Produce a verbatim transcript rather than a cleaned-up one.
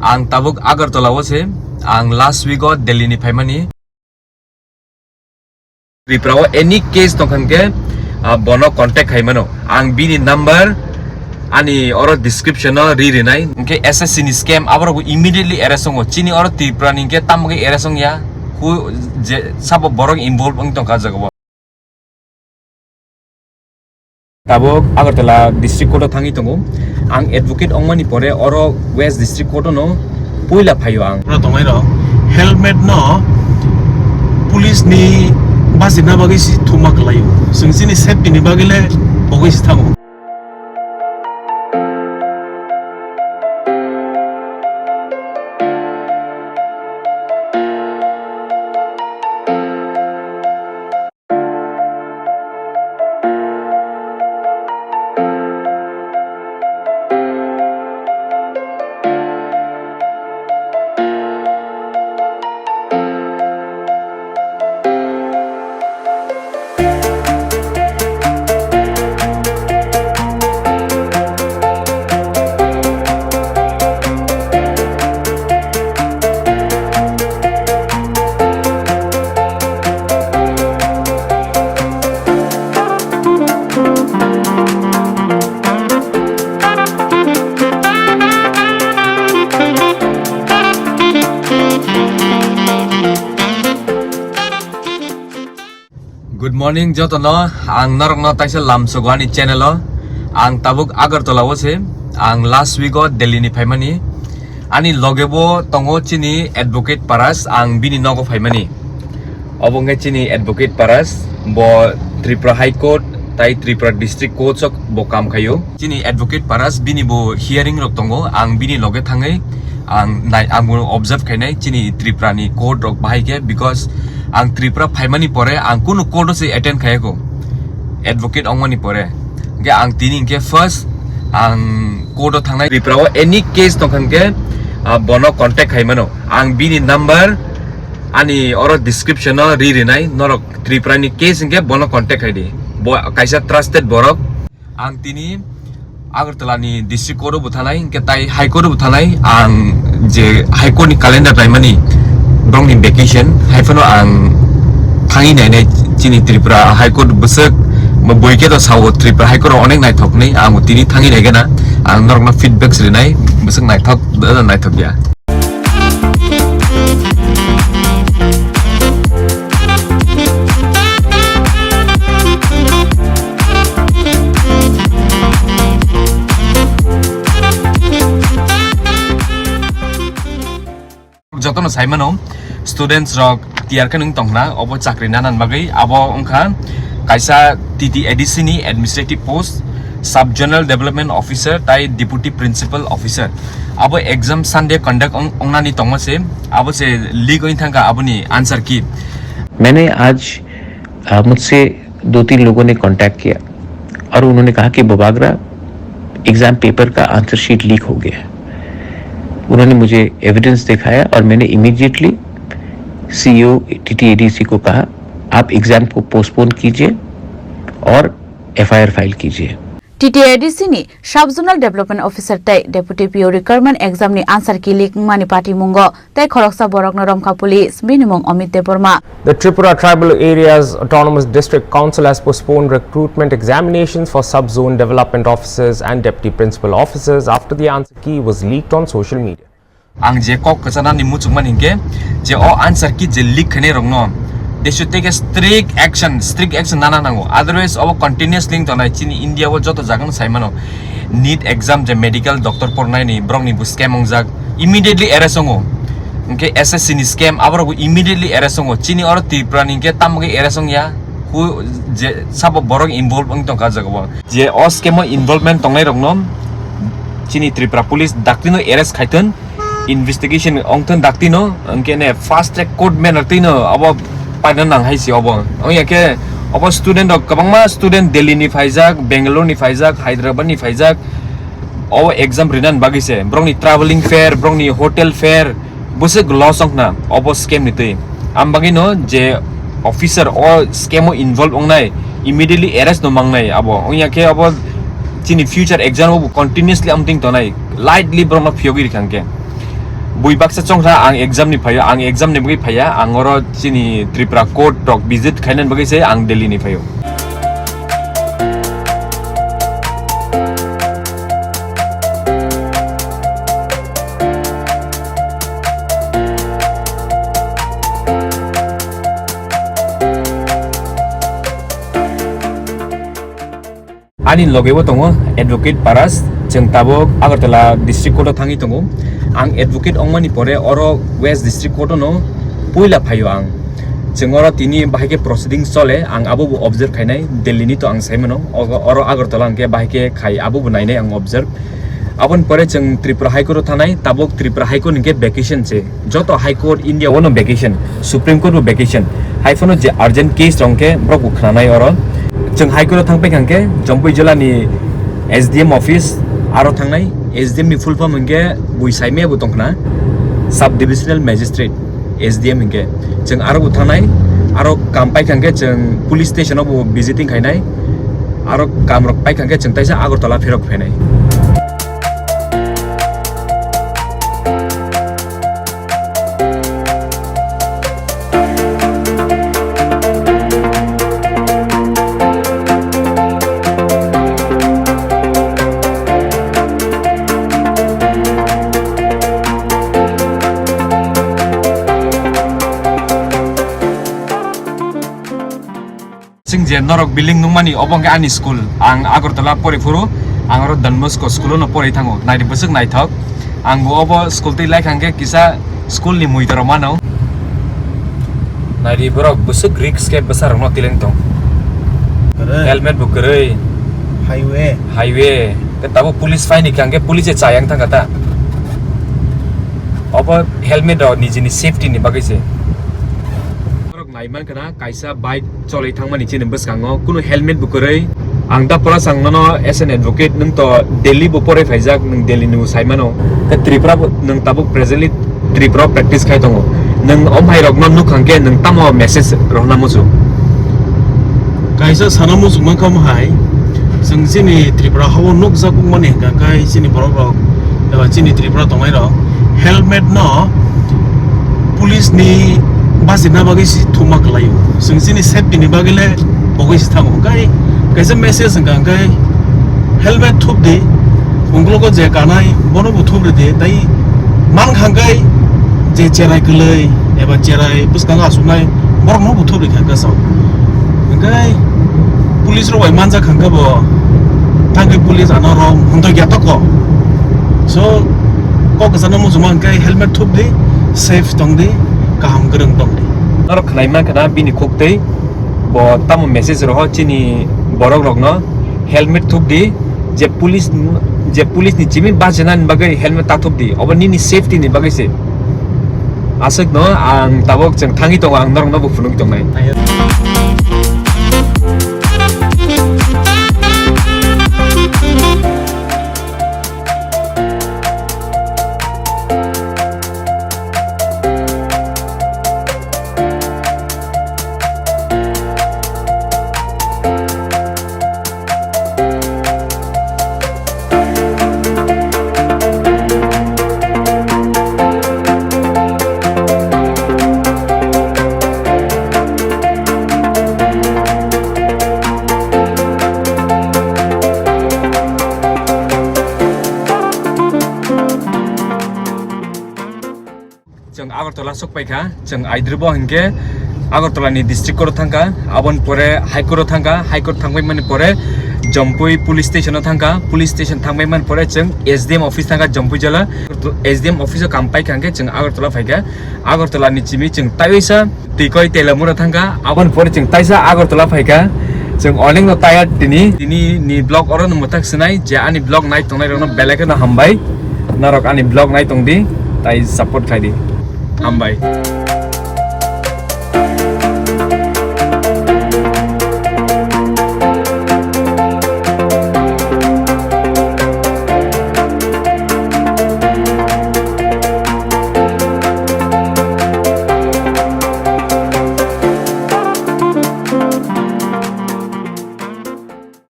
Ang tabuk Agartala o se, ang last week o Delhi ni phaimani. Tripura o any case tongkha hwnkhe, ah, bono contact khai mano. Ang bini number ani oro description o ri rinai. Hwnkhe S S C ni scam aborok bo immediately arrest wngo. Chini oro Tripura ni hwnkhe tamo khe arrest wngya. Hu je sabo borok involve wng tongkha jaga o. Tabuk Agartala District Court o thangwi tongo. Ang advocate wngmani pore oro West District Court o no puila phaio ang. Oro tongnai rok helmet no police ni basi na bagwi si thuma kwlaio. Chwng chini safety ni bagwi le bogwi si thango. Good morning jotono, ang norokno taisa lamsogo ani channel o. Ang tabuk Agartala o se, ang last week o Delhi ni phaimani. Ani loge bo tongo chini advocate Paras, ang bini nogo phaimani. Obo wngkhe chini advocate Paras, bo Tripura High Court tai Tripura District Court sok bo kam khaio. Chini advocate Paras bini bo hearing rok tongo, ang bini loge thangwi ang nai, ang bono observe khainai chini Tripura ni court rok bahai khe, because ang Tripura phaimani pore ang kunu court o se attend khaiya ko, advocate wngmani pore. Hwnkhe ang tini hwnkhe first ang court o thangnai. Tripura o any case tongkha hwnkhe, ah, bono contact khai mano. Ang bini number ani oro description o ri rinai, norok Tripura ni case hwnkhe bono contact khai di. Bo kaisa trusted borok. Ang tini Agartala ni District Court o bo thanai, hwnkhe tai High Court o bo thanai. Ang je High Court ni calendar naimani, borok ni vacation, hai phano ang thangwi nainai chini Tripura High Court bwswk, bo bui khe to sao Tripura High Court o onek naithok hinwi, ang tini thangwi naigana, ang norokno feedback rinai, bwswk naithok, naithok ya. Jotono sai mano, students rok tiyar khe nwng tongna, obo chakri nanan bagwi, abo wngkha kaisa T T A D C ni administrative post, Sub Zonal Development Officer tai Deputy Principal Officer. Abo exam Sunday conduct wng-, wngnani tongma se, abo se leak wng thangkha aboni answer key. मैंने आज, अ, मुझसे दो तीन लोगों ने कांटेक्ट किया और उन्होंने कहा कि बुबागरा एग्जाम पेपर का आंसर शीट लीक हो गया है। उन्होंने मुझे एविडेंस दिखाया और मैंने इमीडिएटली सीईओ टीटीएडीसी को कहा, आप एग्जाम को पोस्टपोन कीजिए और एफआईआर फाइल कीजिए। T T A D C ni Sub Zonal Development Officer tei Deputy P O requirement exam ni answer key leak wngmani patimungo tei khoroksa borokno romkha police, bini mung Amit Debbarma. The Tripura Tribal Areas Autonomous District Council has postponed recruitment examinations for sub-zone development officers and deputy principal officers after the answer key was leaked on social media. Ang je kok kwchanani muchungmani hinkhe je o answer key je leak khainai rokno they should take a strict action, strict action nana nango, otherwise obo continuously wng tongnai chini India o joto jagano sai mano. NEET exam je medical doctor pornaini borokni bo scam wngjak, immediately arrest wngo. Hinkhe S S C ni scam aborok bo immediately arrest wngo. Chini oro Tripura ni hinkhe tamo khe arrest wngya, hu je sabo borok involve wng tongkha jagao. Je o scam o involvement tongnai rokno chini Tripura police daktino arrest khaithon, investigation ongthon daktino, hinkhe ne fast track court manner tino abo paina nang hai se obo. Ongya khe obo student rok kwbangma student Delhi ni phaijak, Bangalore ni phaijak, Hyderabad ni phaijak, obo exam rinan bagwi se borokni traveling fare, borokni hotel fare, bwswk loss wngkha na obo scam ni twi. Ang bagwi no je officer o scam o involve wngnai, immediately arrest no mangnai abo. Wngya khe abo chini future exam o bo continuously amting tonai, lightly borokno phiyogwi rikha hwnkhe. Bui baksa chongkha ang exam ni phaio, ang exam ni bagwi phaiya, ang oro chini Tripura court rok visit khainani bagwi se ang Delhi ni phaio. Ani logebo tongo Advocate Paras, chwng tabuk Agartala District Court o thangwi tongo. Ang advocate ongmani pore oro West District Court o no puila phaio ang. Chwng oro tini bahai khe proceedings chole, ang abo bo observe khainai, Delhi ni to ang saimano, ogo-, oro Agartala hwnkhe bahai khe khai abo bo nainai ang observe. Aboni pore chwng Tripura High Court o thanai, tabuk Tripura High Court hwnkhe vacation se. Joto High Court India o no vacation, Supreme Court bo vacation. Hai phano je urgent case rok hwnkhe borok bo khnanai oro. Chwng High Court o thang paikha hwnkhe Jampui jila ni S D M office aro thangnai. S D M ni full form hwnkhe bui saimaya bo tongkhna, Sub Divisional Magistrate. S D M hwnkhe chwng aro bo thangnai, aro kam paikha hwnkhe chwng police station o bo visiting khainai, aro kam rok paikha hwnkhe chwng taisa Agartala phirok phainai. Chwng je norok building nukmani, obo hwnkhe ani school. Ang Agartala pori phuru, ang oro Don Bosco school-o no pori thango. Naidi bwswk naithok. Ang bo obo school twi lai kha hwnkhe kisa school ni mui doro mano. Naidi borok bwswk risk khe bwsa rokno tileng tong. Kwrwi. Helmet bo kwrwi. Highway. Highway. Khe tabuk police phaini kha hwnkhe police chayang thangkha ta. Obo helmet rok nijini safety ni bagwi se. Borok nai mankha na, kaisa bike cholwi thangmani chini bwskango kunu helmet bo kwrwi. Ang da pora sang nono as an advocate, nwng to Delhi bo porai phaijak, nwng Delhi ni bo sai mano. Khe Tripura bo, nwng tabuk presently Tripura o practice khai tongo. Nwng o bhai rokno nuk hwnkhe nwng tamo message rohorna muchung? Kaisa sana muchung mankha omo hai, chwng chini Tripura hao nukjak wngmani hwnkha khe chini borok rok eba chini Tripura tongnai rok helmet no police ni bachina bagwi si thuma kwlaio. Chwng chini safety ni bagwi le pogwi si thango. Hwnkhe kaisa message hwnkha hwnkhe helmet thup di, ungkulugo je kanai bono bo thup ridi, tai man kha hwnkhe je cherai kwlwi eba cherai bwskango achuknai borok no bo thup rikha hwnkhe sao. Hwnkhe police rok bai manjak hwnkhe bo tangwi police ano rok hwntwi ya toko. So kok kwchangno muchungma hwnkhe helmet thup di, safe tong di, kaham kwrwng tong di. Norok khwnai mankha na bini khuktwi, bo tamo message roho chini borok rokno helmet thup di, je police, je police ni chimi bachinani bagwi helmet ta thup di, obo nini safety ni bagwi se. Aswkno ang tabuk chwng thangwi tongo, ang norokno bo phunugwi tongnai. Chwng Agartala sok paikha, chwng aidrwbo hinkhe Agartala ni district court o thangkha, aboni pore High Court o thangkha, High Court thangbai mani pore Jampui police station o thangkha, police station thangbai mani pore chwng S D M office thangkha Jampui jila, S D M office o kam paikha hinkhe chwng Agartala phaikha, Agartala ni chimi chwng taiwisa Tikoi Telamura thangkha, aboni pore chwng taisa Agartala phaikha, chwng onekno tired tini, tini ni vlog oro no mwthak swnai, je ani vlog nai tongnai rokno belai kheno hambai. Norok ani vlog nai tong di, tai support khai di. Hambai.